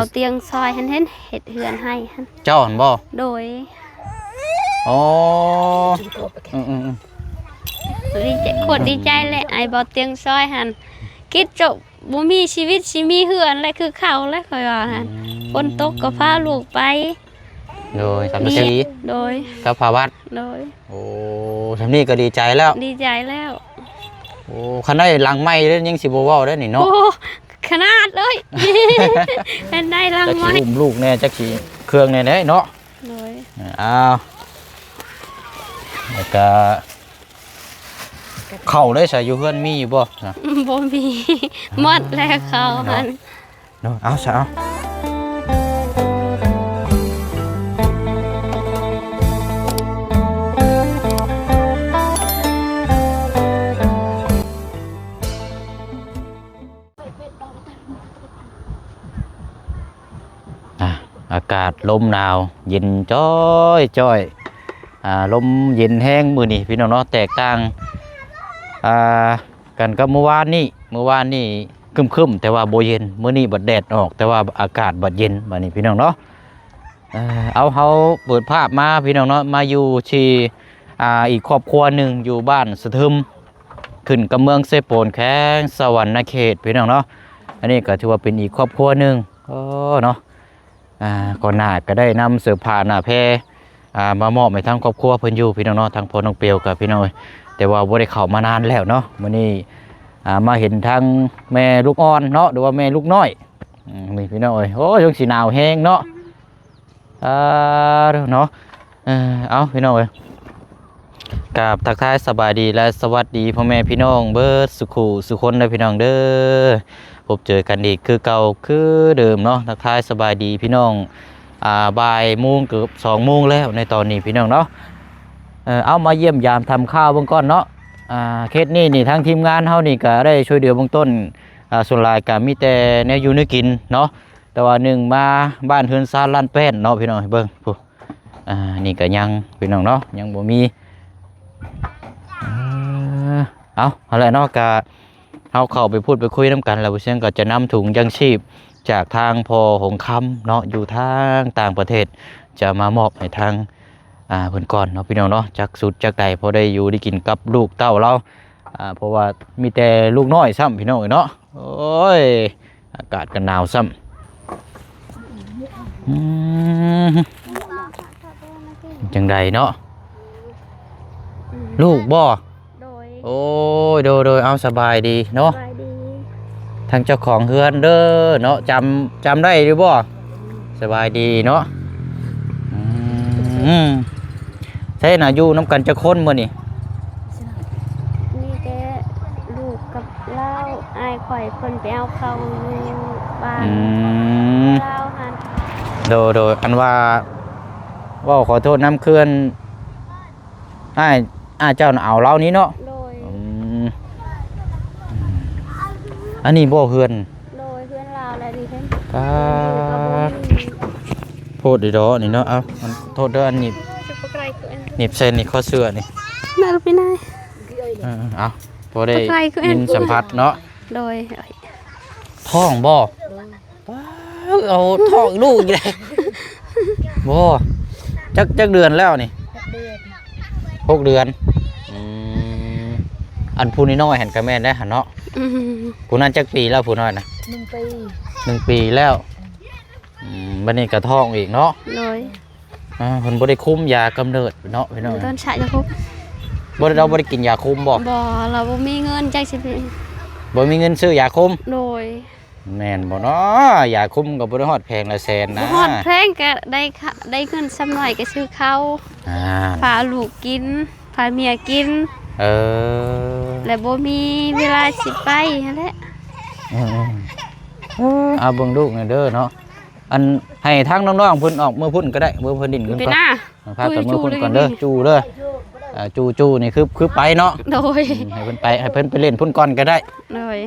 ເອົາຕຽງຊອຍຫັ້ນ ເຫັນເຮັດເຮືອນໃຫ້ຫັ້ນ. ເຈົ້າຫັ້ນບໍ່? ໂດຍ. ອໍ ອືມໆໆ ດີໃຈ ໂຄດດີໃຈແຫຼະ ໄອ້ເບົາຕຽງຊອຍຫັ້ນ ຄິດຈະບໍ່ມີຊີວິດຊິມີເຮືອນແຫຼະ ຄືເຂົາແຫຼະ ຂ້ອຍວ່າຫັ້ນ. ອືມ ຝົນຕົກກໍພາລູກໄປ. ໂດຍ ສາມັກຄີ. ໂດຍ ກັບພາວັດ. ໂດຍ. ໂອ້ ສ່ຳນີ້ກໍດີໃຈແລ້ວ ດີໃຈແລ້ວ. ໂອ້ ຄັນໄດ້ຫຼັງໃໝ່ເດ້ ຍັງຊິບໍ່ເວົ້າໄດ້ນີ້ເນາະ. ໂອ້ ຂະໜາດເລີຍ ຄັນໄດ້ຫຼັງໃໝ່ ຈັກຊິອຸ້ມລູກແດ່ ຈັກຊິເຄື່ອງແດ່ເນາະ. ໂດຍ. ເອົາ ແລ້ວກະ ເຂົ້າໄດ້ໃສ ຢູ່ເຮືອນມີຢູ່ບໍ່? ບໍ່ມີ ໝົດແລ້ວເຂົ້າຫັ້ນ. ເນາະ ເອົາຊະ ເອົາ. ອ່າ ອາກາດລົມໜາວເຢັນຈ້ອຍໆ ອ່າ ລົມເຢັນແຮງມື້ນີ້ພີ່ນ້ອງເນາະ ແຕກຕ່າງ ອ່າ ກັນກັບມື້ວານນີ້. ມື້ວານນີ້ຄຶ້ມໆ ແຕ່ວ່າບໍ່ເຢັນ ມື້ນີ້ບັດແດດອອກ ແຕ່ວ່າອາກາດບັດເຢັນ ບາດນີ້ພີ່ນ້ອງເນາະ. ເອີ ເອົາ ເຮົາເປີດພາບມາພີ່ນ້ອງເນາະ ມາຢູ່ທີ່ ອ່າ ອີກຄອບຄົວໜຶ່ງ ຢູ່ບ້ານສະທຶມ ຂຶ້ນກັບເມືອງເຊໂປນ ແຂວງສະຫວັນນະເຂດ ພີ່ນ້ອງເນາະ. ອັນນີ້ກໍຖືວ່າເປັນອີກຄອບຄົວໜຶ່ງ ເອີ ເນາະ. ອ່າ ກ່ອນໜ້າກໍໄດ້ນຳເສື້ອຜ້າໜ້າແພ ອ່າ ມາມອບໃຫ້ທາງຄອບຄົວເພິ່ນຢູ່ ພີ່ນ້ອງເນາະ ທາງພໍ່ນ້ອງເປວກັບ ພີ່ນ້ອງເອີຍ ແຕ່ວ່າບໍ່ໄດ້ເຂົ້າມານານແລ້ວເນາະ. ມື້ນີ້ ອ່າ ມາເຫັນທາງແມ່ລູກອ່ອນເນາະ ຫຼືວ່າແມ່ລູກນ້ອຍ. ອືມ ນີ້ພີ່ນ້ອງເອີຍ ໂອ້ຍ ຍັງຊິໜາວແຮງເນາະ. ອ່າ ເນາະ ເອີ ເອົາ ພີ່ນ້ອງເອີຍ ກາບທັກທາຍສະບາຍດີ ແລະ ສະຫວັດດີພໍ່ແມ່ພີ່ນ້ອງເບິດສູ່ຄູ່ສູ່ຄົນເດີ ພີ່ນ້ອງເດີ. ພົບເຈີກັນອີກຄືເກົ່າຄືເດີມເນາະ ທັກທາຍສະບາຍດີພີ່ນ້ອງ ອ່າ ບ່າຍໂມງເກືອບສອງໂມງແລ້ວໃນຕອນນີ້ ພີ່ນ້ອງເນາະ. ເອີ ເອົາ ມາຢ້ຽມຢາມຖາມຂ່າວເບິ່ງກ່ອນເນາະ. ອ່າ ເຂດນີ້ນີ້ ທາງທີມງານເຮົານີ້ກໍໄດ້ຊ່ວຍເຫຼືອເບື້ອງຕົ້ນ ອ່າ ສ່ວນຫຼາຍກໍມີແຕ່ແນວຢູ່ແນວກິນເນາະ. ແຕ່ວ່າໜຶ່ງມາບ້ານເຮືອນຊານລ້ານແປ້ນເນາະ ພີ່ນ້ອງ ໃຫ້ເບິ່ງພຸ້ນ. ອ່າ ນີ້ກໍຍັງ ພີ່ນ້ອງເນາະ ຍັງບໍ່ມີ. ເອີ ເອົາ ຫັ້ນແຫຼະເນາະ ກະເຮົາເຂົ້າໄປພູດໄປຄຸຍນຳກັນ ແລ້ວບໍ່ຊຽງກໍຈະນຳຖົງຍັງຊີບຈາກທາງພໍ່ຫົງຄຳເນາະ ຢູ່ທາງຕ່າງປະເທດ ຈະມາມອບໃຫ້ທາງ ອ່າ ເພິ່ນກ່ອນເນາະ ພີ່ນ້ອງເນາະ. ຈັກສຸດຈັກໃດ ພໍໄດ້ຢູ່ໄດ້ກິນກັບລູກເຕົ້າລາວ ອ່າ ເພາະວ່າມີແຕ່ລູກນ້ອຍຊ້ຳ ພີ່ນ້ອງເອີຍເນາະ. ໂອ້ຍ ອາກາດກໍໜາວຊ້ຳ. ອືມ ຈັ່ງໃດເນາະ ລູກບໍ່? ໂດຍ. ໂອ້ຍ ໂດຍໆ ເອົາ ສະບາຍດີເນາະ ສະບາຍດີ ທາງເຈົ້າຂອງເຮືອນເດີເນາະ. ຈຳ ຈຳໄດ້ຢູ່ບໍ່? ສະບາຍດີເນາະ. ອືມ ໃຊ່ນະ ຢູ່ນຳກັນຈັກຄົນມື້ນີ້? ມີແຕ່ລູກກັບລາວ ອ້າຍຂ້ອຍເພິ່ນໄປເອົາເຂົ້າຢູ່ບ້ານ ອືມ ລາວຫັ້ນ. ໂດຍໆ ອັນວ່າ ເວົ້າຂໍໂທດນຳ ຄື ອ້າຍ ອ້າຍເຈົ້ານະເອົາລາວນີ້ເນາະ? ໂດຍ. ອືມ ອັນນີ້ບໍ່ເຮືອນ? ໂດຍ ເຮືອນລາວແຫຼະນີ້ເຫັນ. ປາດ ໂພດດີດອກນີ້ເນາະ. ເອົາ ອັນ ໂທດເດີ ອັນໜີບ ໜີບໃສ່ນີ້ ຄໍເສື້ອນີ້ ແມ່ນພີ່ນາຍ. ເອີ ເອົາ ພໍໄດ້ຍິນສຳຜັດເນາະ. ໂດຍ. ທ້ອງບໍ່? ໂດຍ. ປາດ ເອົາທ້ອງລູກອີກແລ້ວ ບໍ່ ຈັກ ຈັກເດືອນແລ້ວນີ້? ຫົກເດືອນ. ຫົກເດືອນ. ອືມ ອັນຜູ້ນ້ອຍໆຫັ້ນກໍແມ່ນໄດ໋ຫັ້ນເນາະ. ອືມ ຜູ້ນັ້ນຈັກປີແລ້ວ ຜູ້ນ້ອຍນະ? ໜຶ່ງປີ. ໜຶ່ງປີແລ້ວ. ອືມ ບັດນີ້ກໍທ້ອງອີກເນາະ. ໂດຍ. ອ່າ ເພິ່ນບໍ່ໄດ້ຄຸມຢາກຳເນີດເນາະ ພີ່ນ້ອງ. ຕ້ອງໃຊ້ຢາຄຸມ. ບໍ່ໄດ້ ລາວບໍ່ໄດ້ກິນຢາຄຸມບໍ່? ບໍ່ ລາວບໍ່ມີເງິນ ຈັກຊິໄປ ບໍ່ມີເງິນຊື້ຢາຄຸມ. ໂດຍ. ແມ່ນບໍ່ເນາະ? ຢາຄຸມກໍບໍ່ໄດ້ຮອດແຜງລະແສນນະ. ບໍ່ຮອດແຜງ ກໍໄດ້ ໄດ້ເງິນສ່ຳໜ້ອຍກໍຊື້ເຂົ້າ ອ່າ ພາລູກກິນ ພາເມຍກິນ. ເອີ ແລະບໍ່ມີເວລາຊິໄປຫັ້ນແຫຼະ. ອືມໆ ເອີ ເອົາເບິ່ງລູກແດ່ເດີເນາະ. ອັນ ໃຫ້ທາງນ້ອງໆເພິ່ນອອກເມືອພຸ້ນກໍໄດ້ ເມືອເພິ່ນດິນເພິ່ນກ່ອນ. ໄປນາ ພາກັນເມືອພຸ້ນກ່ອນເດີ ຈູ່ເດີ. ເອີ ຈູ່ໆນີ້ຄື ຄືໄປເນາະ. ໂດຍ. ອືມ ໃຫ້ເພິ່ນໄປ ໃຫ້ເພິ່ນໄປຫຼິ້ນພຸ້ນກ່ອນກໍໄດ້. ໂດຍ.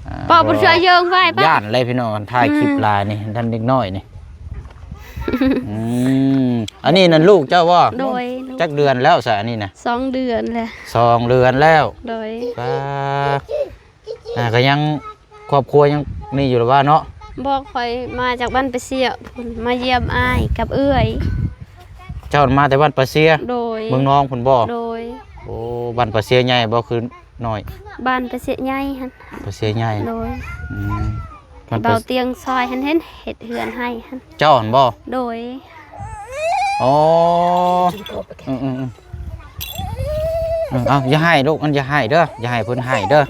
ອ່າ ບໍ່ ບໍ່ເຊື່ອເຢິງໄວ້ປະ ຢ້ານແຫຼະພີ່ນ້ອງ ຖ່າຍຄລິບ ອືມ ຫຼາຍນີ້ ທ່ານເດັກນ້ອຍນີ້. ອືມ ອັນນີ້ນັ້ນລູກເຈົ້າບໍ່? ໂດຍ. ຈັກເດືອນແລ້ວຊະອັນນີ້ນະ? ສອງເດືອນແລ້ວ. ສອງເດືອນແລ້ວ. ໂດຍ. ປາ ອ່າ ກໍຍັງ ຄອບຄົວຍັງນີ້ຢູ່ລະວ່າເນາະ. ບໍ່ ຂ້ອຍມາຈາກບ້ານປາເຊຍພຸ້ນ ມາຢ້ຽມອ້າຍກັບເອື້ອຍ. ເຈົ້າມາແຕ່ບ້ານປາເຊຍ? ໂດຍ. ເມືອງນອງພຸ້ນບໍ່? ໂດຍ. ໂອ້ ບ້ານປາເຊຍໃຫຍ່ບໍ່ ຄືນ້ອຍ? ບ້ານປາເຊຍໃຫຍ່ຫັ້ນ. ປາເຊຍໃຫຍ່. ໂດຍ. ອືມ ບ້ານປາ ເບົາຕຽງຊອຍຫັ້ນ ເຫັນເຮັດເຮືອນໃຫ້ຫັ້ນ. ເຈົ້າຫັ້ນບໍ່? ໂດຍ. ໂອ້ ອືມໆໆ ເອີ ເອົາ ຢ່າໄຫ້ລູກ ອັນ ຢ່າໄຫ້ເດີ ຢ່າໃຫ້ເພິ່ນໄຫ້ເດີ.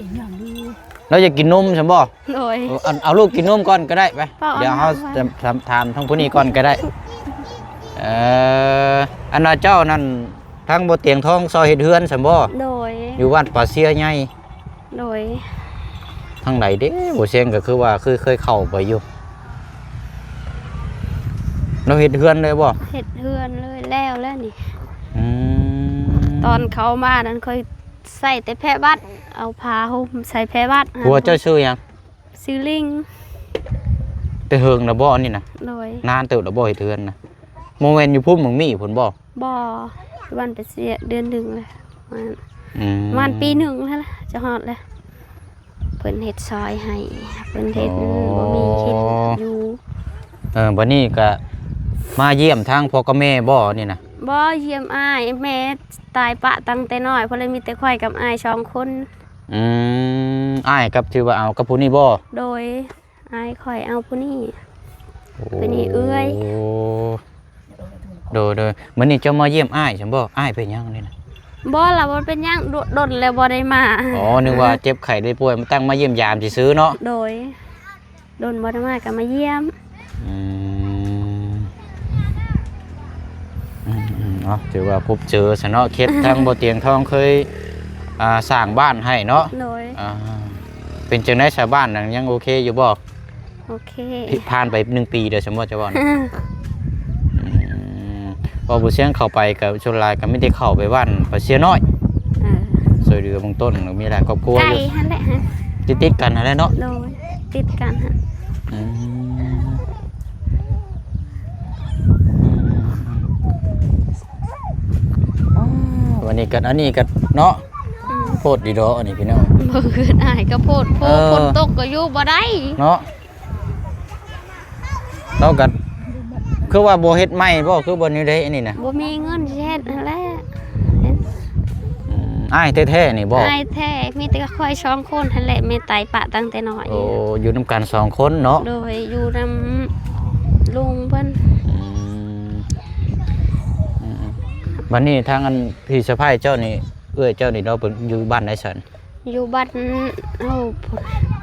ລາວຢາກກິນນົມຊັ້ນບໍ່? ໂດຍ. ເອີ ອັນ ເອົາລູກກິນນົມກ່ອນກໍໄດ້ ໄປ ເວົ້າ ດຽວເຮົາ ເອົາ ຈະຖາມ ຖາມທາງຜູ້ນີ້ກ່ອນກໍໄດ້. ເອີ ອັນວ່າເຈົ້ານັ້ນ ທາງບໍ່ຕຽງທອງຊ່ອຍເຮັດເຮືອນຊັ້ນບໍ່? ໂດຍ. ຢູ່ບ້ານປາເຊຍໃຫຍ່. ໂດຍ. ທາງໃດເດ້? ບໍ່ແຊງກໍຄືວ່າ ຄືເຄີຍເຂົ້າໄປຢູ່. ລາວເຮັດເຮືອນເລີຍບໍ່? ເຮັດເຮືອນເລີຍ ແລ້ວແລ້ວນີ້. ອືມ ຕອນເຂົ້າມານັ້ນ ຂ້ອຍໃສ່ແຕ່ແພບັດ ເອົາຜ້າຫົ່ມໃສ່ແພບັດ. ຜົວເຈົ້າຊື່ຫຍັງ? ຊື່ລິງ. ແຕ່ເຫິງແລ້ວບໍ່ອັນນີ້ນະ? ໂດຍ. ນານເຕີບແລ້ວບໍ່ເຮັດເຮືອນນະ? ບໍ່ແມ່ນຢູ່ພູມບັກໝີ່ພຸ້ນບໍ່? ບໍ່ ຢູ່ບ້ານປາເຊຍເດືອນໜຶ່ງແລ້ວ. ອືມ ປະມານປີໜຶ່ງຫັ້ນລະ ຈະຮອດແລ້ວ. ເພິ່ນເຮັດຊອຍໃຫ້ ເພິ່ນເຮັດ ອໍ ບໍ່ມີເຮັດຢູ່. ເອີ ບັດນີ້ກະມາຢ້ຽມທາງພໍ່ກັບແມ່ບໍ່ນີ້ນະ? ບໍ່ ຢ້ຽມອ້າຍ ແມ່ຕາຍປະຕັ້ງແຕ່ນ້ອຍ ເພິ່ນເລີຍມີແຕ່ຂ້ອຍກັບອ້າຍສອງຄົນ. ອືມ ອ້າຍກັບ ທີ່ວ່າເອົາກັບຜູ້ນີ້ບໍ່? ໂດຍ. ອ້າຍຂ້ອຍເອົາຜູ້ນີ້. ໂອ້ ຜູ້ນີ້ເອື້ອຍ. ໂດຍໆ. ມື້ນີ້ເຈົ້າມາຢ້ຽມອ້າຍຊັ້ນບໍ່? ອ້າຍເປັນຫຍັງນີ້ນະ? ບໍ່ລະ ບໍ່ເປັນຫຍັງ ດົນແລ້ວບໍ່ໄດ້ມາ. ອໍ ນຶກວ່າເຈັບໄຂ້ໄດ້ປ່ວຍ ມາຕັ້ງມາຢ້ຽມຢາມຊື່ໆເນາະ. ໂດຍ. ດົນບໍ່ໄດ້ມາກໍມາຢ້ຽມ. ອືມ ອືມໆ ເນາະ ຖືວ່າພົບເຈີຊະເນາະ ເຂດທາງບໍ່ຕຽງທອງເຄີຍ ອ່າ ສ້າງບ້ານໃຫ້ເນາະ. ໂດຍ. ອ່າ ເປັນຈັ່ງໃດຊາວບ້ານນັ້ນ ຍັງໂອເຄຢູ່ບໍ່? ໂອເຄ. ຜ່ານໄປໜຶ່ງປີແລ້ວ ສົມມຸດຈະເວົ້ານະ. ອືມ ເວົ້າບໍ່ສຽງເຂົ້າໄປກໍສ່ວນຫຼາຍກໍມີແຕ່ເຂົ້າໄປບ້ານປາເຊຍນ້ອຍ. ເອີ ຊ່ວຍເຫຼືອເບື້ອງຕົ້ນ ມີຫຼາຍຄອບຄົວຢູ່ ໃກ້ຫັ້ນແຫຼະ ຕິດໆກັນຫັ້ນແຫຼະເນາະ. ໂດຍ. ຕິດກັນຫັ້ນ. ອືມ ອືມ ອາ ວັນນີ້ກັນ ອັນນີ້ກັນເນາະ. ອືມ ໂພດດີດອກອັນນີ້ພີ່ນ້ອງ. ບໍ່ ເຮືອນອ້າຍກໍໂພດໂພ ເອີ ຝົນຕົກກໍຢູ່ບໍ່ໄດ້ເນາະ. ລາວກໍຄືວ່າບໍ່ເຮັດໃໝ່ບໍ່? ຄືບໍ່ແນວໃດອັນນີ້ນະ? ບໍ່ມີເງິນຊິເຮັດຫັ້ນແຫຼະ. ອືມ ອ້າຍແທ້ໆນີ້ບໍ່? ອ້າຍແທ້ ມີແຕ່ຂ້ອຍສອງຄົນຫັ້ນແຫຼະ ແມ່ຕາຍປະຕັ້ງແຕ່ນ້ອຍ. ໂອ້ ຢູ່ນຳກັນສອງຄົນເນາະ? ໂດຍ ຢູ່ນຳລຸງເພິ່ນ. ອືມ ອືມ ບັດນີ້ທາງອັນ ພີ່ສະໃພ້ເຈົ້ານີ້ ເອື້ອຍເຈົ້ານີ້ເນາະ ເພິ່ນຢູ່ບ້ານໃດຊັ້ນ? ຢູ່ບ້ານ ໂອ້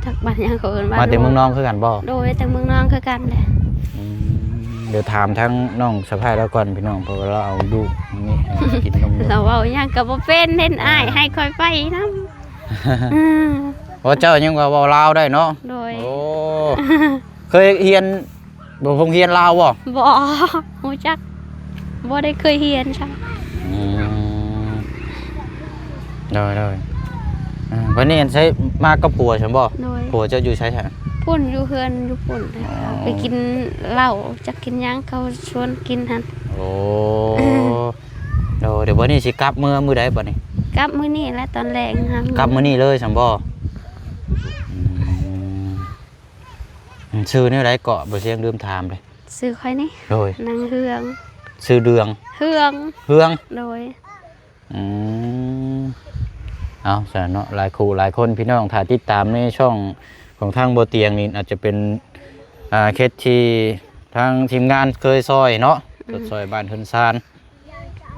ຈັກບ້ານຫຍັງເຂົາເອີ້ນ ບ້ານ ມາແຕ່ເມືອງນອງຄືກັນບໍ່? ໂດຍ ແຕ່ເມືອງນອງຄືກັນແຫຼະ. ອືມ ດຽວຖາມທາງນ້ອງສະໃພ້ລາວກ່ອນພີ່ນ້ອງ ເພາະວ່າລາວເອົາລູກນີ້ໃຫ້ກິນນົມຢູ່. ລາວເວົ້າຫຍັງກໍບໍ່ເປັນ ເຫັນອ້າຍໃຫ້ຂ້ອຍໄປນຳ. ເອີ ເພາະເຈົ້າຍັງວ່າເວົ້າລາວໄດ້ເນາະ? ໂດຍ. ໂອ້ ເຄີຍຮຽນ ບໍ່ ໂຮງຮຽນລາວບໍ່? ບໍ່ ຮູ້ຈັກ ບໍ່ໄດ້ເຄີຍຮຽນຊ້ຳ. ອືມ ໂດຍໆ. ອ່າ ບັດນີ້ອັນໃຊ້ມາກັບຜົວຊັ້ນບໍ່? ໂດຍ. ຜົວເຈົ້າຢູ່ໃສຊະ? ພຸ້ນ ຢູ່ເຮືອນຢູ່ພຸ້ນ. ອໍ ໄປກິນເຫຼົ້າ ຈັກກິນຫຍັງ ເຂົາຊວນກິນຫັ້ນ. ໂອ້ ໂດຍ. ດຽວບັດນີ້ຊິກັບເມືອມື້ໃດບັດນີ້? ກັບມື້ນີ້ແຫຼະ ຕອນແລງຫັ້ນ. ກັບມື້ນີ້ເລີຍຊັ້ນບໍ່? ອືມ ອືມ ຊື່ແນວໃດເກາະ? ບໍ່ສຽງລືມຖາມເດ້. ຊື່ຂ້ອຍນີ້? ໂດຍ. ນາງເຮືອງ. ຊື່ເດືອງ? ເຮືອງ. ເຮືອງ? ໂດຍ. ອືມ ເອົາຊັ້ນເນາະ ຫຼາຍຄູ່ຫຼາຍຄົນພີ່ນ້ອງ ຖ້າຕິດຕາມໃນຊ່ອງຂອງທາງບໍ່ຕຽງນີ້ ອາດຈະເປັນ ອ່າ ເຂດທີ່ທາງທີມງານເຄີຍຊ່ອຍເນາະ. ອືມ ຊ່ອຍບ້ານເຮືອນຊານ.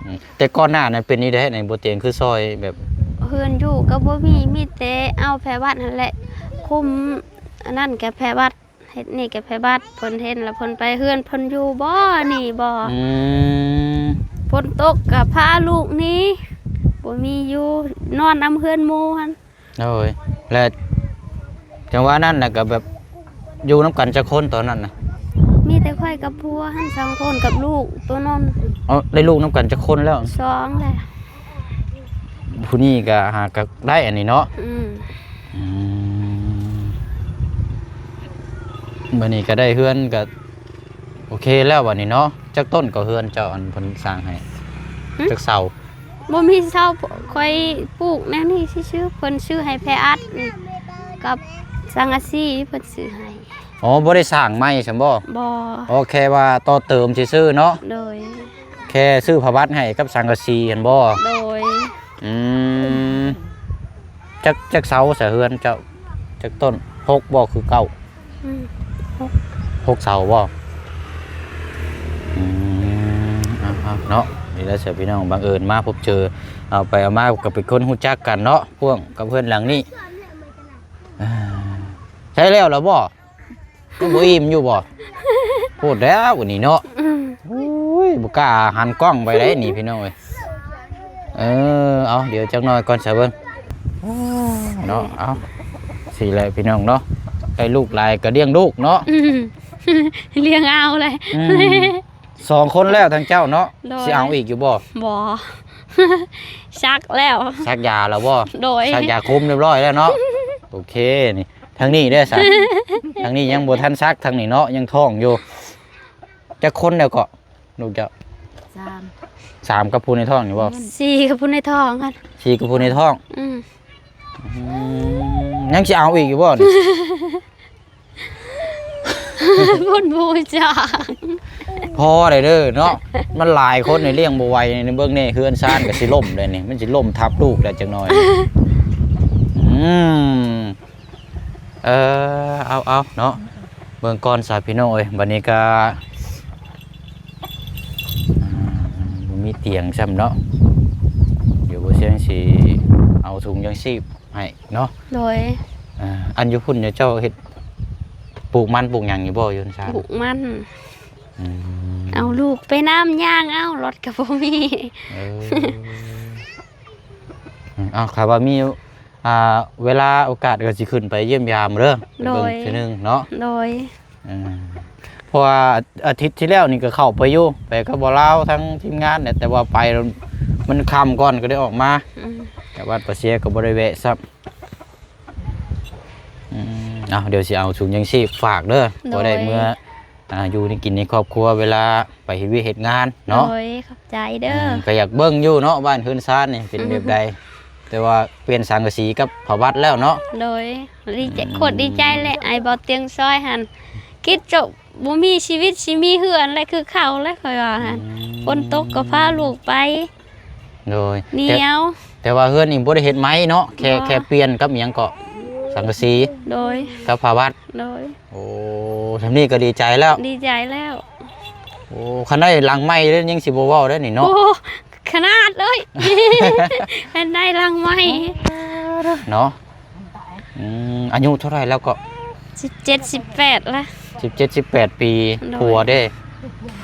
ອືມ ແຕ່ກ່ອນໜ້ານັ້ນເປັນນີ້ແທ້ ໃນບໍ່ຕຽງຄືຊ່ອຍແບບ ເຮືອນຢູ່ກໍບໍ່ມີ ມີແຕ່ເອົາແພບັດຫັ້ນແຫຼະ ຄຸມອັນນັ້ນກໍແພບັດ ເຮັດນີ້ກໍແພບັດ ເພິ່ນເຫັນແລ້ວເພິ່ນໄປເຮືອນເພິ່ນຢູ່ບໍ່ ນີ້ບໍ່. ອືມ ຝົນຕົກກໍພາລູກໜີ ບໍ່ມີຢູ່ ນອນນຳເຮືອນໝູ່ຫັ້ນ. ໂດຍ ແລະ ຈັງຫວະນັ້ນນະກໍແບບ ຢູ່ນຳກັນຈັກຄົນຕອນນັ້ນນະ? ມີແຕ່ຂ້ອຍກັບຜົວຫັ້ນ ສອງຄົນ ກັບລູກໂຕນ້ອຍ. ເອີ ໄດ້ລູກນຳກັນຈັກຄົນແລ້ວ? ສອງແລ້ວ. ຜູ້ນີ້ກໍຫາກໍໄດ້ອັນນີ້ເນາະ. ອືມ ອືມ ບັດນີ້ກໍໄດ້ເຮືອນກໍໂອເຄແລ້ວບັດນີ້ເນາະ. ຈັກຕົ້ນກໍເຮືອນເຈົ້າ ອັນເພິ່ນສ້າງໃຫ້? ຫຶ? ຈັກເສົາ? ບໍ່ມີເສົາ ຂ້ອຍປູກແນວນີ້ຊື່ໆ ເພິ່ນຊື້ໃຫ້ແພອັດ ອືມ ກັບສັງກະສີ ເພິ່ນຊື້ໃຫ້. ອໍ ບໍ່ໄດ້ສ້າງໃໝ່ຊັ້ນບໍ່? ບໍ່. ອໍ ແຄ່ວ່າຕໍ່ເຕີມຊື່ໆເນາະ? ໂດຍ. ແຄ່ຊື້ຜ້າບັດໃຫ້ກັບສັງກະສີຫັ້ນບໍ່? ໂດຍ. ອືມ ຈັກ ຈັກເສົາສະເຮືອນເຈົ້າ? ຈັກຕົ້ນ? ຫົກບໍ່ ຄືເກົ້າ? ອືມ ຫົກ ຫົກເສົາບໍ່? ອືມ ເອົາໆ ເນາະ ນີ້ແຫຼະ ເຊື່ອພີ່ນ້ອງ ບັງເອີນມາພົບເຈີ ເອົາໄປເອົາມາກໍເປັນຄົນຮູ້ຈັກກັນເນາະ ພວກກັບເຮືອນຫຼັງນີ້. ອ່າ ໃຊ້ແລ້ວລະບໍ່? ຍັງບໍ່ອີ່ມຢູ່ບໍ່? ໂພດແລ້ວນີ້ເນາະ. ອືມ ໂອ້ຍ ບໍ່ກ້າຫັນກ້ອງໄປໄດ໋ນີ້ພີ່ນ້ອງເອີຍ. ເອີ ເອົາ ດຽວຈັກໜ້ອຍກ່ອນຊະເບິ່ງເນາະ. ເອົາ ຊີ້ແຫຼະພີ່ນ້ອງເນາະ ໄດ້ລູກຫຼາຍກໍລ້ຽງລູກເນາະ. ອືມ ລ້ຽງເອົາແຫຼະ. ອືມ ສອງຄົນແລ້ວທາງເຈົ້າເນາະ. ໂດຍ. ຊິເອົາອີກຢູ່ບໍ່? ບໍ່ ສັກແລ້ວ. ສັກຢາແລ້ວບໍ່? ໂດຍ. ສັກຢາຄຸມຮຽບຮ້ອຍແລ້ວເນາະ. ໂອເຄ ນີ້ ທາງນີ້ເດ້ຊະ ທາງນີ້ຍັງບໍ່ທັນສັກ ທາງນີ້ເນາະ ຍັງທ້ອງຢູ່. ຈັກຄົນແລ້ວເກາະ ລູກເຈົ້າ? ສາມ ສາມກັບຜູ້ໃນທ້ອງນີ້ບໍ່? ແມ່ນ ສີ່ກັບຜູ້ໃນທ້ອງຫັ້ນ. ສີ່ກັບຜູ້ໃນທ້ອງ. ອືມ ອືມ ຍັງຊິເອົາອີກຢູ່ບໍ່ນີ້? ເພິ່ນບໍ່ຮູ້ຈັກ. ພໍໄດ້ເດີເນາະ ມັນຫຼາຍຄົນນີ້ລ້ຽງບໍ່ໄຫວນີ້. ເບິ່ງແດ່ ເຮືອນຊານກໍຊິລົ້ມແລ້ວນີ້ ມັນຊິລົ້ມທັບລູກແລ້ວຈັກໜ້ອຍ. ອືມ ເອີ ເອົາໆ ເນາະ ເບິ່ງກ່ອນຊະພີ່ນ້ອງເອີຍ. ບັດນີ້ກໍ ອ່າ ບໍ່ມີຕຽງຊ້ຳເນາະ ດຽວບໍ່ຊຽງຊິເອົາຖົງຢາງຊີບໃຫ້ເນາະ. ໂດຍ. ອ່າ ອັນຢູ່ພຸ້ນເຈົ້າເຮັດ ປູກມັນປູກຫຍັງຢູ່ບໍ່ ຢູ່ເຮືອນຊານ? ປູກມັນ. ອືມ ເອົາລູກໄປນຳ ຍ່າງເອົາ ລົດກໍບໍ່ມີ. ເອີ ເອົາ ຖ້າວ່າມີ ອ່າ ເວລາໂອກາດກໍຊິຂຶ້ນໄປຢ້ຽມຢາມເດີ. ໂດຍ. ເບິ່ງເທື່ອໜຶ່ງເນາະ. ໂດຍ. ເອີ ເພາະວ່າອາທິດທີ່ແລ້ວນີ້ກໍເຂົ້າໄປຢູ່ ໄປກັບບ່າວລາວ ທັງທີມງານແຫຼະ ແຕ່ວ່າໄປມັນຄ່ຳກ່ອນກໍໄດ້ອອກມາ. ອືມ ແຕ່ວັດປາເຊຍກໍບໍ່ໄດ້ແວະຊ້ຳ. ອືມ ເອົາ ດຽວຊິເອົາຖົງຢາງຊີບຝາກເດີ. ໂດຍ. ພໍໄດ້ເມືອ ອ່າ ຢູ່ໃນກິນໃນຄອບຄົວ ເວລາໄປເຮັດວຽກເຮັດງານເນາະ. ໂດຍ ຂອບໃຈເດີ. ອືມ ກໍຢາກເບິ່ງຢູ່ເນາະ ບ້ານເຮືອນຊານນີ້ເປັນແບບໃດ. ອືມ ແຕ່ວ່າປ່ຽນສັງກະສີກັບຜ້າບັດແລ້ວເນາະ. ໂດຍ. ດີໃຈ ອືມ ໂຄດດີໃຈແຫຼະ ອ້າຍບໍ່ຕຽງຊອຍຫັ້ນ ຄິດຈະບໍ່ມີຊີວິດຊິມີເຮືອນແຫຼະ ຄືເກົ່າແຫຼະ ຂ້ອຍວ່າຫັ້ນ. ອືມ ຝົນຕົກກໍພາລູກໄປ. ໂດຍ. ໜຽວ ແຕ່ ແຕ່ວ່າເຮືອນນີ້ບໍ່ໄດ້ເຮັດໃໝ່ເນາະ ແຄ່ ບໍ່ ແຄ່ປ່ຽນກັບຫຍັງເກາະ ສັງກະສີ. ໂດຍ. ກັບຜ້າບັດ. ໂດຍ. ໂອ້ ຊ່ຳນີ້ກໍດີໃຈແລ້ວ ດີໃຈແລ້ວ. ໂອ້ ຄັນໄດ້ຫຼັງໃໝ່ເດ້ ຍັງຊິບໍ່ເວົ້າເດ້ນີ້ເນາະ. ໂອ້ ຂະໜາດເລີຍ ຄັນໄດ້ຫຼັງໃໝ່ເນາະ. ອືມ ອາຍຸເທົ່າໃດແລ້ວເກາະ? ສິບເຈັດ ສິບແປດລະ. ສິບເຈັດ ສິບແປດປີ. ໂດຍ. ຜົວເດ້?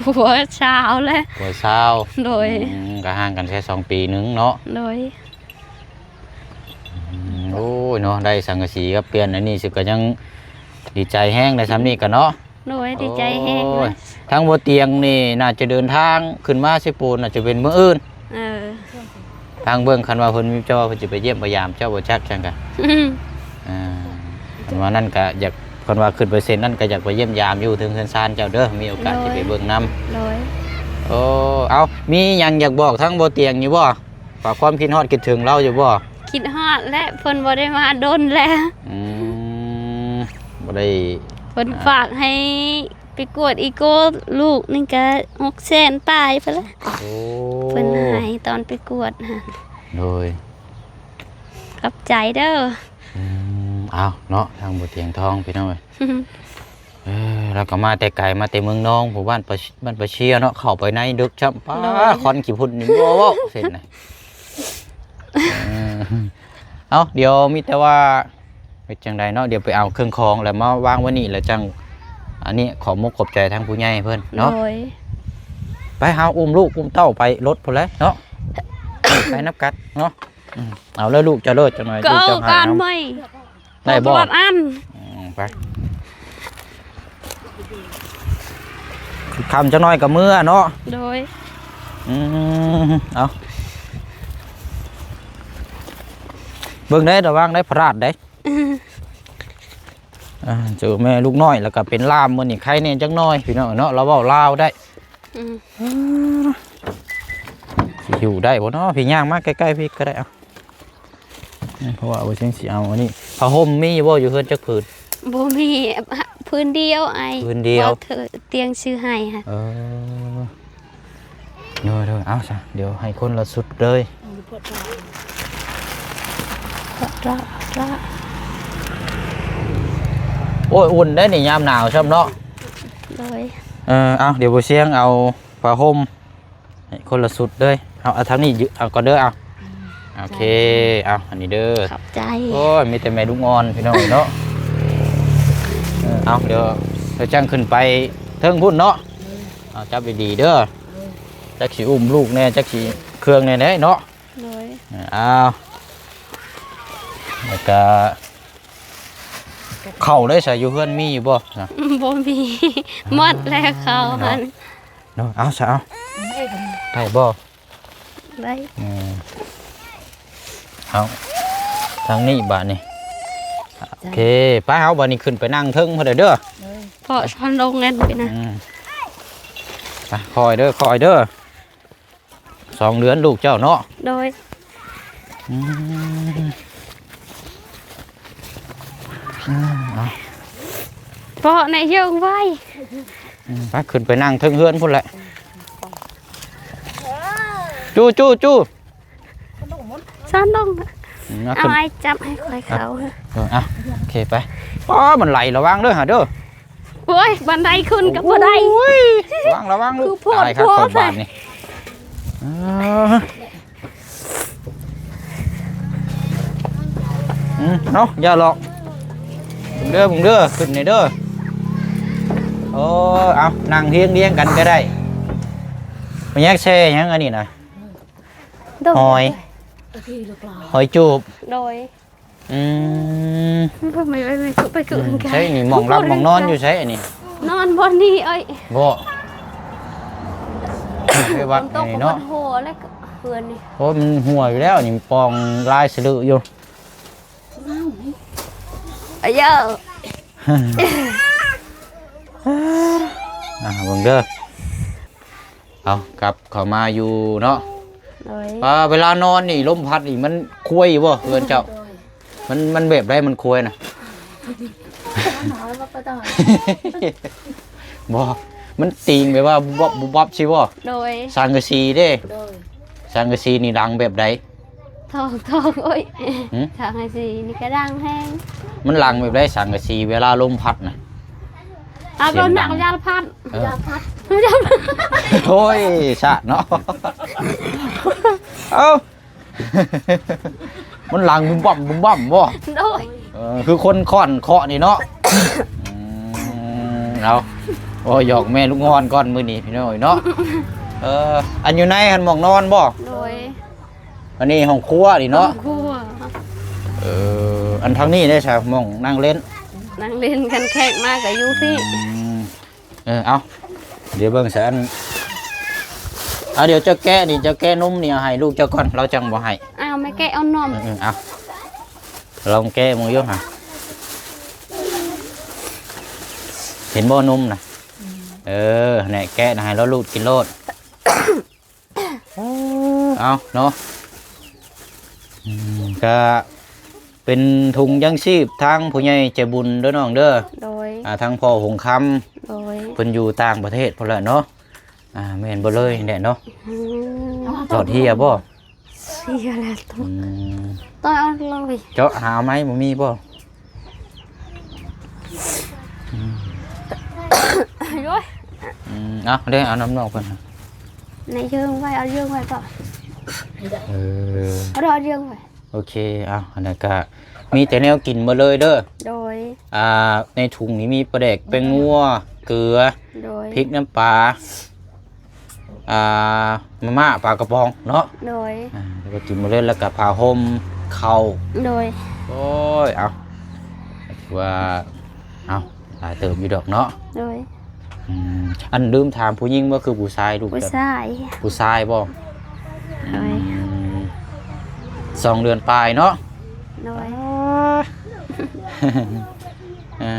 ຜົວຊາວແລ້ວ. ຜົວຊາວ. ໂດຍ. ອືມ ກໍຫ່າງກັນແຄ່ສອງປີໜຶ່ງເນາະ. ໂດຍ. ອືມ ໂອ້ຍເນາະ ໄດ້ສັງກະສີກັບປ່ຽນອັນນີ້ຊິກໍຍັງດີໃຈແຮງໄດ້ຊ່ຳນີ້ກໍເນາະ. ໂດຍ ດີໃຈແຮງ. ໂອ້ຍ ເນາະ ທາງບໍ່ຕຽງນີ້ໜ້າຈະເດີນທາງຂຶ້ນມາເຊໂປນ ໜ້າຈະເປັນມື້ອື່ນ. ເອີ ທາງເບິ່ງ ຄັນວ່າເພິ່ນມີເຈົ້າ ເພິ່ນຊິໄປຢ້ຽມໄປຢາມເຈົ້າບໍ່ຈັກຈັ່ງກະ. ອືມ ອ່າ ຄັນວ່ານັ້ນກະຢາກ ຄັນວ່າຂຶ້ນໄປເຊັນນັ້ນກະຢາກໄປຢ້ຽມຢາມຢູ່ເທິງເຮືອນຊານເຈົ້າເດີ ມີໂອກາດ ໂດຍ ຊິໄປເບິ່ງນຳ. ໂດຍ. ໂອ້ ເອົ້າ ມີຫຍັງຢາກບອກທາງບໍ່ຕຽງຢູ່ບໍ່? ຝາກຄວາມຄິດຮອດຄິດເຖິງລາວຢູ່ບໍ່? ຄິດຮອດແຫຼະ ເພິ່ນບໍ່ໄດ້ມາດົນແລ້ວ. ອືມ ບໍ່ໄດ້ ເພິ່ນ ອ່າ ຝາກໃຫ້ໄປກວດອີໂກລູກນີ້ກະຫົກແສນປາຍພຸ້ນແຫຼະ. ໂອ້ ເພິ່ນໃຫ້ຕອນໄປກວດຫັ້ນ. ໂດຍ. ຂອບໃຈເດີ. ອືມ ເອົາເນາະ ທາງບໍ່ຕຽງທອງ ພີ່ນ້ອງເອີຍ. ເອີ ລາວກໍມາແຕ່ໄກ ມາແຕ່ເມືອງນອງ ຜູ້ບ້ານປະ ບ້ານປະເຊຍເນາະ ເຂົ້າໄປໃນເດິກຊ້ຳ. ປ້າ ໂດຍ. ຄວັນຂີ້ຝຸ່ນນີ້ບໍ່ເວົ້າເສັ້ນນະ. ເອີ ເອົາ ດຽວມີແຕ່ວ່າເຮັດຈັ່ງໃດເນາະ ດຽວໄປເອົາເຄື່ອງຂອງ ແລ້ວມາວາງໄວ້ນີ້ ແລ້ວຈັ່ງ ອັນນີ້ ຂອບມຸກຂອບໃຈທາງຜູ້ໃຫຍ່ເພິ່ນເນາະ. ໂດຍ. ໄປ ເຮົາອຸ້ມລູກອຸ້ມເຕົ້າໄປລົດພຸ້ນແຫຼະເນາະ. ໄປນຳກັນເນາະ. ອືມ ເອົາເລີຍລູກເຈົ້າເລີຍ ຈັກໜ້ອຍ ກໍເອົາການໃໝ່ ໄດ້ບໍ່? ອອກຕະຫຼາດອັນ. ອືມ ໄປ ຄ່ຳຈັກໜ້ອຍກໍເມືອເນາະ. ໂດຍ. ອືມ ເອົາ ເບິ່ງໄດ້ ລະວັງໄດ້ ພະລາດໄດ້. ອ່າ ເຈີແມ່ລູກນ້ອຍ ແລ້ວກໍເປັນລາມ ມື້ນີ້ໄຄແດ່ຈັກໜ້ອຍ ພີ່ນ້ອງເນາະ ລາວເວົ້າລາວໄດ້. ອືມ ຊິຢູ່ໄດ້ບໍ່ເນາະ? ພີ່ ຍ່າງມາໃກ້ໆ ພີ່ກໍໄດ້. ເອົາ ເພາະວ່າບໍ່ເຊິ່ງຊິເອົາອັນນີ້ ຜ້າຫົ່ມມີຢູ່ບໍ່ ຢູ່ເຮືອນຈັກຜືນ? ບໍ່ມີ ຜ ພື້ນດຽວອ້າຍ ພື້ນດຽວ ບໍ່ເທີ ຕຽງຊື້ໃຫ້ຫັ້ນ ເອີ ໂດຍໆ ເອົາຊະ ດຽວໃຫ້ຄົນລະຊຸດເລີຍ ໂອ້ຍ ອຸ່ນໄດ໋ນີ້ ຍາມໜາວຊ້ຳເນາະ ໂດຍ ເອີ ເອົາ ດຽວບໍ່ຊຽງເອົາຜ້າຫົ່ມ ໃຫ້ຄົນລະຊຸດເລີຍ ເອົາ ເອົາທາງນີ້ ເອົາກ່ອນເດີ ເອົາ ອືມ ໂອເຄ ເອົາ ອັນນີ້ເດີ ຂອບໃຈ ໂອ້ຍ ມີແຕ່ແມ່ລູກອ່ອນພີ່ນ້ອງເນາະ ເອີ ເອົາ ດຽວ ດຽວຈັ່ງຂຶ້ນໄປເທິງພຸ້ນເນາະ ເອີ ເອົາ ຈັບດີໆເດີ ເອີ ຈັກຊິອຸ້ມລູກແດ່ ຈັກຊິເຄື່ອງແດ່ເນາະ ໂດຍ ເອີ ເອົາ ແລ້ວກະ ເຂົ້າໄດ້ໃສ ຢູ່ເຮືອນມີຢູ່ບໍ່? ບໍ່ມີ ໝົດແລ້ວເຂົ້າຫັ້ນ ເນາະ ເອົາຊະ ເອົາ ໄດ້ບໍ່? ໄດ້ ເອີ ເອົາ ທາງນີ້ບາດນີ້ ໂອເຄ ໄປ ເຮົາບາດນີ້ຂຶ້ນໄປນັ່ງເທິງພຸ້ນເດີ ເພາະຊອນລົງແມ່ນໄປນະ ອືມ ໄປ ຄ່ອຍເດີ ຄ່ອຍເດີ ສອງເດືອນລູກເຈົ້າເນາະ ໂດຍ ອືມ ອືມ ເອົາ ເພາະໃນເຢິງໄວ້ ອືມ ໄປ ຂຶ້ນໄປນັ່ງເທິງເຮືອນພຸ້ນແຫຼະ ຈູ້ ຈູ້ ຈູ້ ຊັ້ນລົງ ອືມ ເອົາ ເອົາຂຶ້ນ ອ້າຍຈັບໃຫ້ຂ້ອຍເຂົ້າ ເອີ ເອົາ ໂອເຄ ໄປ ອໍ ມັນໄຫຼ ລະວັງເດີຫາເດີ ໂອ້ຍ ບັນໄດຂຶ້ນກໍບໍ່ໄດ້ ໂອ້ຍ ລະວັງ ລະວັງລູກ ຄືໂພດ ຕາຍຄັກ ໂພດ ໂພດບາດນີ້ ເອີ ອືມ ເອົາ ຢ່າຫຼອກ ເບິ່ງເດີ ເບິ່ງເດີ ຂຶ້ນນີ້ເດີ ໂອ້ ເອົາ ນັ່ງຮຽງໆກັນກໍໄດ້ ມາແຍກແຊ່ຫຍັງອັນນີ້ນະ ໂດຍ ຫອຍ ຫອຍຈູບ ໂດຍ ອືມ ໄປ ໄປ ໄປ ໄປ ອືມ ໃຊ່ນີ້ ໝ່ອງຫຼັບໝ່ອງນອນຢູ່ໃສອັນນີ້? ນອນບ່ອນນີ້ເອີຍ ບໍ່ ໄປວັດນີ້ເນາະ ມັນຕົກກັບຫົວແລ້ວເຮືອນນີ້ ໂອ້ ມັນຮົ່ວຢູ່ແລ້ວນີ້ ປ່ອງລາຍສະເລີຢູ່ ອາເຢີ ອ່າ ເບິ່ງເດີ ເອົາ ກັບເຂົ້າມາຢູ່ເນາະ ໂດຍ ອ່າ ເວລານອນນີ້ ລົມພັດນີ້ ມັນຄວາຍຢູ່ບໍ່ເຮືອນເຈົ້າ? ໂດຍ ມັນ ມັນແບບໃດ ມັນຄວາຍນະ? ບໍ່ ມັນຕີງແບບວ່າບຸບບັບ ບຸບບັບຊີ້ບໍ່? ໂດຍ ສັງກະສີເດ້ ໂດຍ ສັງກະສີນີ້ດັງແບບໃດ? ທອງ ທອງ ໂອ້ຍ ຫື? ສັງກະສີນີ້ກະດັງແຮງ ມັນດັງແບບໃດ ສັງກະສີເວລາລົມພັດນະ? ເອົາ ສຽງດັງ ລົມໜັກ ຢາລະພັດ ເອີ ຢາລະພັດ ໂອ້ຍ ຊາດເນາະ ເອົ້າ ມັນດັງບຸ້ມບັ້ມບຸ້ມບັ້ມບໍ່? ໂດຍ ເອີ ຄືຄົນຄ້ອນເຄາະນີ້ເນາະ ອືມ ເອົາ ໂອ້ຍ ຢອກແມ່ລູກອ່ອນກ່ອນມື້ນີ້ພີ່ນ້ອງເນາະ ເອີ ອັນຢູ່ໃນຫັ້ນໝ່ອງນອນບໍ່? ໂດຍ ອັນນີ້ຫ້ອງຄົວນີ້ເນາະ ຫ້ອງຄົວ ເອີ ອັນທາງນີ້ເດ້ຊະ ໝ່ອງນັ່ງຫຼິ້ນ ນັ່ງຫຼິ້ນ ຄັນແຂກມາກະຢູ່ພີ້ ອືມ ເອີ ເອົາ ດຽວເບິ່ງຊະ ອັນ ເອົາ ດຽວເຈົ້າແກະນີ້ ເຈົ້າແກະນົມນີ້ເອົາໃຫ້ລູກເຈົ້າກ່ອນ ລາວຈັ່ງບໍ່ໃຫ້ ອ້າວ ແມ່ແກະເອົານົມ ເອີ ເອີ ເອົາ ລອງແກະເບິ່ງຢູ່ຫາ ເຫັນບໍ່ນົມນະ ອືມ ເອີ ແນ່ ແກະນະ ໃຫ້ລາວລູດກິນໂລດ ເອົາເນາະ ອືມ ກະເປັນທຸງຍັງຊີບທາງຜູ້ໃຫຍ່ໃຈບຸນເດີນ້ອງເດີ ໂດຍ ອ່າ ທາງພໍ່ຫົງຄຳ ໂດຍ ເພິ່ນຢູ່ຕ່າງປະເທດພຸ້ນແຫຼະເນາະ ອ່າ ແມ່ນບໍ່ເລີຍແຫຼະເນາະ ອືມ ຫຼອດເຮຍບໍ່? ເສຍແລ້ວ ອືມ ຕ້ອງເອົາເລີຍ ເຈາະຫາໄມ້ບໍ່ມີບໍ່? ອືມ ໂອ້ຍ ອືມ ເອົາເດີ ເອົານ້ຳນອກເພິ່ນ ໃນເຢິງໄວ້ ເອົາເຢິງໄວ້ກໍ ເອີ ເອົາເດີ ເອົາເຢິງໄວ້ ໂອເຄ ເອົາ ອັນນັ້ນກະມີແຕ່ແນວກິນໝົດເລີຍເດີ ໂດຍ ອ່າ ໃນຖົງນີ້ມີປາແດກ ແປ້ງນົວ ເກືອ ໂດຍ ພິກ ນ້ຳປາ ອ່າ ມາມ່າ ປາກະປ໋ອງເນາະ ໂດຍ ອ່າ ແລ້ວກໍກິນໝົດເລີຍ ແລ້ວກໍຜ້າຫົ່ມ ເຂົ້າ ໂດຍ ໂອ້ຍ ເອົາ ຖືວ່າ ເອົາ ຫຼາຍເຕີບຢູ່ດອກເນາະ ໂດຍ ອືມ ອັນລືມຖາມ ຜູ້ຍິງບໍ່ ຄືຜູ້ຊາຍລູກ? ຜູ້ຊາຍ ຜູ້ຊາຍບໍ່? ໂດຍ ອືມ ສອງເດືອນປາຍເນາະ ໂດຍ ອ່າ ອ່າ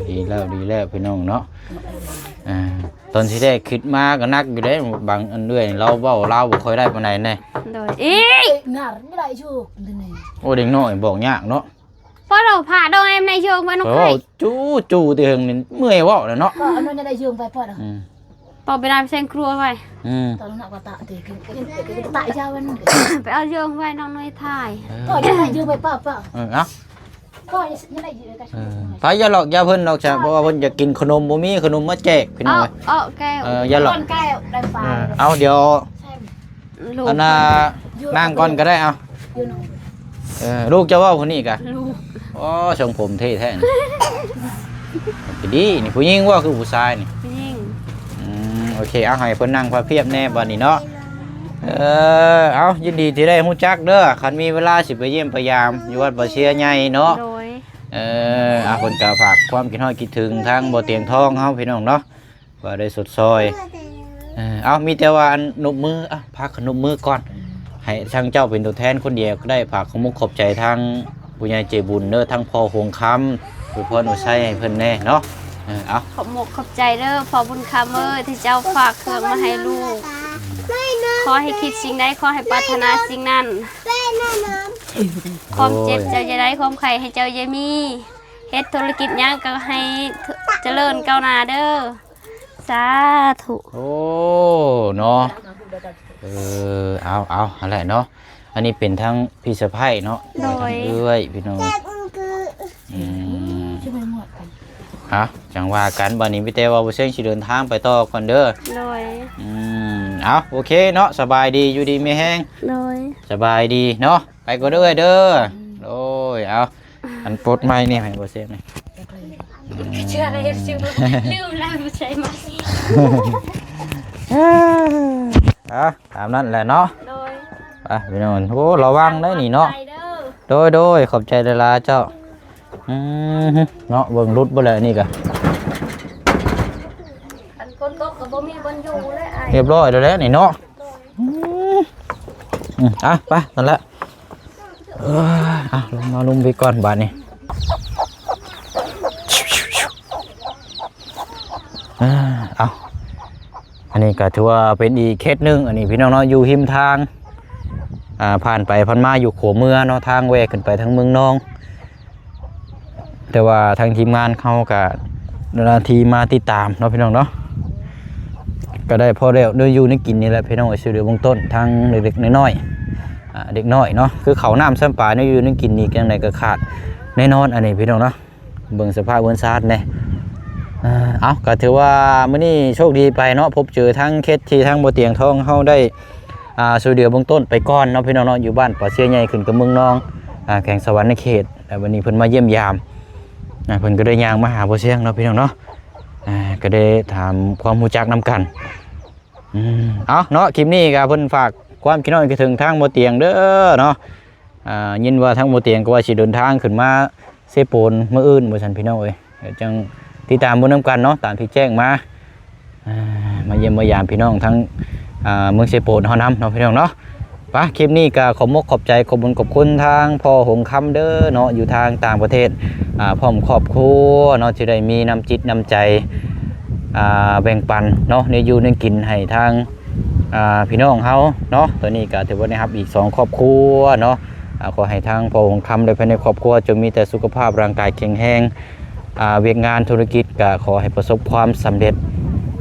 ດີແລ້ວ ດີແລ້ວພີ່ນ້ອງເນາະ ອ່າ ຕອນທີແລກຄິດມາກໍໜັກຢູ່ເດ້ ບາງອັນເອື້ອຍລາວເວົ້າລາວບໍ່ຄ່ອຍໄດ້ປານໃດແນ່. ໂດຍ ເອີຍ ເອີຍ ໜ້າ ບໍ່ໄດ້ຢູ່ ໂອ້ ເດັກນ້ອຍບອກຍາກເນາະ. ພໍເຮົາພາດອກໃຫ້ມັນໄດ້ເຊີງໄປນອກໄຂ່ ຈູ້ຈູ້ແຕ່ເຫິງນີ້ ເມື່ອຍເວົ້າແລ້ວເນາະ. ກໍເອົານັ້ນໄດ້ເຊີງໄປພໍດອກ. ອືມ ປອບໄປນຳແຊງຄົວໄວ້. ອືມ ຕອນນັ້ນກໍຕະຕິກິນ ກິນ ກິນຕະຢາມັນ ໄປເອົາເຊີງໄວ້ນ້ອງນ້ອຍຖ່າຍ. ເອີ ກໍຍັງໄດ້ເຊີງໄປປ້າ ປ້າ. ເອີ ເອົາ ກໍຍັງໄດ້ເຊີງໄປ. ເອີ ໄປຢ່າຫຼອກຢ່າເພິ່ນດອກຊະ ເພາະວ່າເພິ່ນຢາກກິນຂະໜົມ ບໍ່ມີຂະໜົມມາແຈກພີ່ນ້ອງ. ເອົາ ເອົາແກ້ວ ເອີ ຢ່າຫຼອກ ແກ້ວໄດ້ປາ. ເອີ ເອົາ ດຽວ ອັນນ່າ ຢູ່ ນັ່ງກ່ອນກໍໄດ້ ເອົາ ຢູ່ນຳ. ເອີ ລູກເຈົ້າເວົ້າຜູ້ນີ້ກະ ລູກ. ອໍ ຊົງຜົມເທ່ແທ້ນີ້. ດີນີ້ ຜູ້ຍິງບໍ່ ຄືຜູ້ຊາຍນີ້? ຜູ້ຍິງ. ອືມ ໂອເຄ ເອົາ ໃຫ້ເພິ່ນນັ່ງພັບພຽບແດ່ບັດນີ້ເນາະ. ເອີ ເອົາ ຍິນດີທີ່ໄດ້ຮູ້ຈັກເດີ ຄັນມີເວລາຊິໄປຢ້ຽມໄປຢາມຢູ່ວັດບໍ່ເຊຍໃຫຍ່ເນາະ. ໂດຍ. ເອີ ເອົາ ເພິ່ນກໍຝາກຄວາມຄິດຮອດຄິດເຖິງທາງບໍ່ຕຽງທອງເຮົາພີ່ນ້ອງເນາະ ວ່າໄດ້ຊົດຊ່ອຍ. ເອີ ເອົາ ມີແຕ່ວ່າອັນນົບມື ອ່ະ ພາກັນນົບມືກ່ອນ ໃຫ້ທາງເຈົ້າເປັນຕົວແທນຄົນດຽວກໍໄດ້ ຝາກຂອບມຸກຂອບໃຈທາງຜູ້ໃຫຍ່ໃຈບຸນເດີ ທາງພໍ່ຫົງຄຳ ອວຍພອນອວຍໄຊໃຫ້ເພິ່ນແດ່ເນາະ. ເອີ ເອົາ ຂອບມຸກຂອບໃຈເດີພໍ່ບຸນຄຳເອີຍ ທີ່ເຈົ້າຝາກເຄື່ອງມາໃຫ້ລູກ. ຂໍໃຫ້ຄິດສິ່ງໃດ ຂໍໃຫ້ປາດຖະໜາສິ່ງນັ້ນ. ຄວາມເຈັບເຈົ້າຢ່າໄດ້ ຄວາມໄຂ້ໃຫ້ເຈົ້າຢ່າມີ. ເຮັດທຸລະກິດຫຍັງກໍໃຫ້ຈະເລີນກ້າວໜ້າເດີ. ສາທຸ. ໂອ້ ເນາະ ເອີ ເອົາ ເອົາ ຫັ້ນແຫຼະເນາະ. ອັນນີ້ເປັນທາງພີ່ສະໃພ້ເນາະ. ໂດຍ. ທາງເອື້ອຍພີ່ນ້ອງ. ອືມ ຮະ ຈັ່ງວ່າກັນ ບັດນີ້ມີແຕ່ວ່າບໍ່ເຊີງຊິເດີນທາງໄປຕໍ່ກ່ອນເດີ. ໂດຍ. ອືມ ເອົາ ໂອເຄເນາະ ສະບາຍດີ ຢູ່ດີມີແຮງ. ໂດຍ. ສະບາຍດີເນາະ ໄປກ່ອນເດີເອື້ອຍເດີ. ໂດຍ. ເອົາ ອັນປົດໄມ້ນີ້ໃຫ້ບໍ່ເຊັງນີ້. ເຊື່ອແລ້ວ ເຊື່ອ ລືມແລ້ວບໍ່ໃຊ້ໄມ້. ເອົາ ຕາມນັ້ນແຫຼະເນາະ. ໂດຍ. ໄປພີ່ນ້ອງ. ໂອ້ ລະວັງໄດ໋ນີ້ເນາະ. ໂດຍ ໂດຍ ຂອບໃຈຫຼາຍໆເຈົ້າ. ອືມ ເນາະ ເບິ່ງຫຼຸດບໍ່ແຫຼະນີ້ກະ. ອັນຝົນຕົກກໍບໍ່ມີບ່ອນຢູ່ແລ້ວອ້າຍ. ຮຽບຮ້ອຍແລ້ວແຫຼະນີ້ເນາະ. ອືມ ອືມ ອ່ະ ໄປ ນັ້ນແຫຼະ. ເອີ ອ່ະ ລົງມາ ລົງໄປກ່ອນບາດນີ້. ອ່າ ເອົາ ອັນນີ້ກໍຖືວ່າເປັນອີກເຂດໜຶ່ງ ອັນນີ້ພີ່ນ້ອງເນາະ ຢູ່ຮິມທາງ ອ່າ ຜ່ານໄປຜ່ານມາ ຢູ່ຂົວເມືອງເນາະ ທາງແວ່ຂຶ້ນໄປທາງເມືອງນອງ. ແຕ່ວ່າທາງທີມງານເຮົາກໍເຈົ້າໜ້າທີ່ມາຕິດຕາມເນາະ ພີ່ນ້ອງເນາະ ກໍໄດ້ພໍໄດ້ແນວຢູ່ແນວກິນນີ້ແຫຼະ ພີ່ນ້ອງເອີຍ ຊ່ວຍເຫຼືອເບື້ອງຕົ້ນ ທັງເລັກໆນ້ອຍໆ ອ່າ ເດັກນ້ອຍເນາະ ຄືເຂົ້ານ້ຳຊຳປາ ແນວຢູ່ແນວກິນນີ້ ຈັ່ງໃດກໍຂາດແນ່ນອນ ອັນນີ້ ພີ່ນ້ອງເນາະ. ເບິ່ງສະພາບເຮືອນຊານແດ່. ເອົາ ກໍຖືວ່າມື້ນີ້ໂຊກດີໄປເນາະ ພົບເຈີທາງເຂດທີ່ທາງບໍ່ຕຽງທອງເຮົາໄດ້ ອ່າ ຊ່ວຍເຫຼືອເບື້ອງຕົ້ນໄປກ່ອນເນາະ ພີ່ນ້ອງເນາະ ຢູ່ບ້ານປ່າເຊຍໃຫຍ່ ຂຶ້ນກັບເມືອງນອງ ອ່າ ແຂວງສະຫວັນນະເຂດ. ແລ້ວວັນນີ້ເພິ່ນມາຢ້ຽມຢາມ ອ່າ ເພິ່ນກໍໄດ້ຍ່າງມາຫາບໍ່ຊຽງເນາະ ພີ່ນ້ອງເນາະ ອ່າ ກໍໄດ້ຖາມຄວາມຮູ້ຈັກນຳກັນ. ອືມ ເອົາເນາະ ຄລິບນີ້ກໍເພິ່ນຝາກຄວາມຄິດຮອດຄິດເຖິງທາງບໍ່ຕຽງເດີເນາະ. ອ່າ ຍິນວ່າທາງບໍ່ຕຽງກໍວ່າຊິເດີນທາງຂຶ້ນມາເຊໂປນມື້ອື່ນວ່າຊັ້ນ ພີ່ນ້ອງເອີຍ ດຽວຈັ່ງຕິດຕາມເບິ່ງນຳກັນເນາະ ຕາມທີ່ແຈ້ງມາ. ອ່າ ມາຢ້ຽມມາຢາມພີ່ນ້ອງທາງ ອ່າ ເມືອງເຊໂປນເຮົານຳເນາະ ພີ່ນ້ອງເນາະ. ປະ ຄລິບນີ້ກໍຂອບມົກຂອບໃຈ ຂອບບຸນຂອບຄຸນທາງພໍ່ຫົງຄຳເດີເນາະ ຢູ່ທາງຕ່າງປະເທດ ອ່າ ພ້ອມຄອບຄົວເນາະ ທີ່ໄດ້ມີນ້ຳຈິດນ້ຳໃຈ ອ່າ ແບ່ງປັນເນາະ ແນວຢູ່ແນວກິນໃຫ້ທາງ ອ່າ ພີ່ນ້ອງເຮົາເນາະ. ຕອນນີ້ກໍຖືວ່າໄດ້ຮັບອີກສອງຄອບຄົວເນາະ. ອ່າ ຂໍໃຫ້ທາງພໍ່ຫົງຄຳ ແລະ ພາຍໃນຄອບຄົວຈົ່ງມີແຕ່ສຸຂະພາບຮ່າງກາຍແຂງແຮງ ອ່າ ວຽກງານທຸລະກິດກໍຂໍໃຫ້ປະສົບຄວາມສຳເລັດ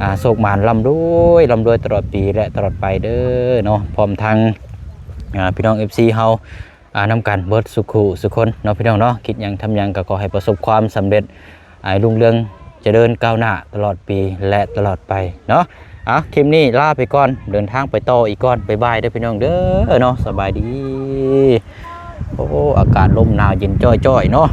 ອ່າ ໂຊກໝານ ລ່ຳລວຍ ລ່ຳລວຍຕະຫຼອດປີ ແລະ ຕະຫຼອດໄປເດີເນາະ. ພ້ອມທັງ ອ່າ ພີ່ນ້ອງເອັຟຊີເຮົາ ອ່າ ນຳກັນເບິດສຸຂູສຸຄົນເນາະ ພີ່ນ້ອງເນາະ. ຄິດຫຍັງທຳຫຍັງກໍຂໍໃຫ້ປະສົບຄວາມສຳເລັດ ໃຫ້ຮຸ່ງເຮືອງຈະເລີນກ້າວໜ້າຕະຫຼອດປີ ແລະ ຕະຫຼອດໄປເນາະ. ເອົາ ຄລິບນີ້ລາໄປກ່ອນ ເດີນທາງໄປຕໍ່ອີກກ່ອນ. ບາຍບາຍເດີພີ່ນ້ອງເດີເນາະ ສະບາຍດີ. ໂອ້ ອາກາດລົມໜາວເຢັນຈ້ອຍໆເນາະ.